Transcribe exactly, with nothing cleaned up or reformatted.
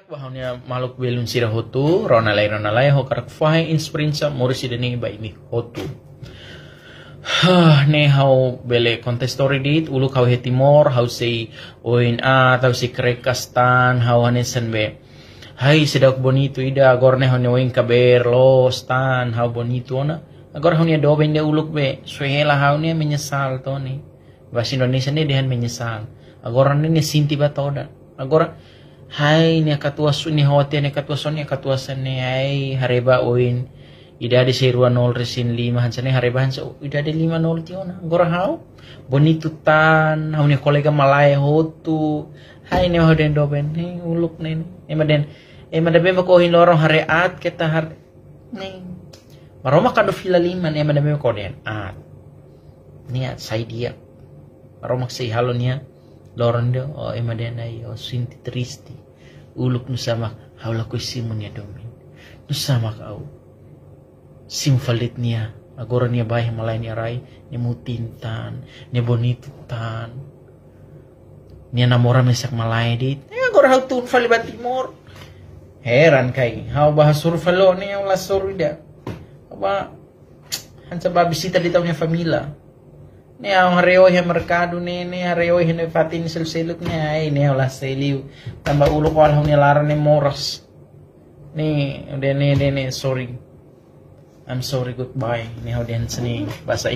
Ha'u-nia maluk belun sira hotu, rona lai, rona lai, ha'u hakarak fahe esperiénsia moris ida-ne'e ba imi hotu. Hah, ne'e ha'u bele konta istória de'it, uluk ha'u iha Timor, ha'u sei oin aat, ha'u sei krekas tan, ha'u hanesan be. Hai, seidauk bonitu ida, agora ne'e ha'u-nia oin kabeer loos tan, ha'u bonitu ona. Agora ha'u-nia doben ida uluk be, sue hela ha'u ne'e menyesal to'o ne'e. Bahasa Indonesia ne'e dehan menyesal. Agora ne'e nia sente ba todan. Agora, hai, nia katuas, nia hotu, nia katuas, nia katuas ne'e, hai, haree ba oin. Idade sei rua nol resin lima, hanesan ne'e haree ba hanesan, oh, idade lima nol tiha ona. Agora ha'u, bonitu tan, ha'u-nia kolega malae hotu. Hai, ne'e ha'u dehan doben, ne'e uluk ne'e, ne'e. Ema dehan, ema dehan be mak ohin loron haree aat keta haree. Ne'e. Maromak atu fila liman, ema dehan be mak ohin dehan aat. Nia sai di'ak. Maromak sei halo nia loron ida, oh, ema dehan ai, oh, sente triste. Uluk nusá mak ha'u lakohi simu nia domin. Nusá mak ha'u simu fali de'it nia, agora nia bá iha malae nia rai, nia mutin tan, nia bonitu tan. Nia namora mesak malae de'it. Eh, agora ha'u tun fali ba Timor. Heran kai, ha'u bá hasoru fali loos ne'e, ha'u la hasoru ida. Ha'u bá, hanesan bá vizita de'it ha'u-nia família. Ne'e ha'u haree ohin iha merkadu ne'e, ne'e haree ohin iha fatin seluk-seluk ne'e, ai, ne'e ha'u la sei liu. Tanba uluk ha'u ha'u-nia laran ne'e moras. Ne'e, udah ne'e, ne'e, ne'e, sorry. I'm sorry, goodbye. Ne'e ha'u dehan hanesan ne'e, bahasa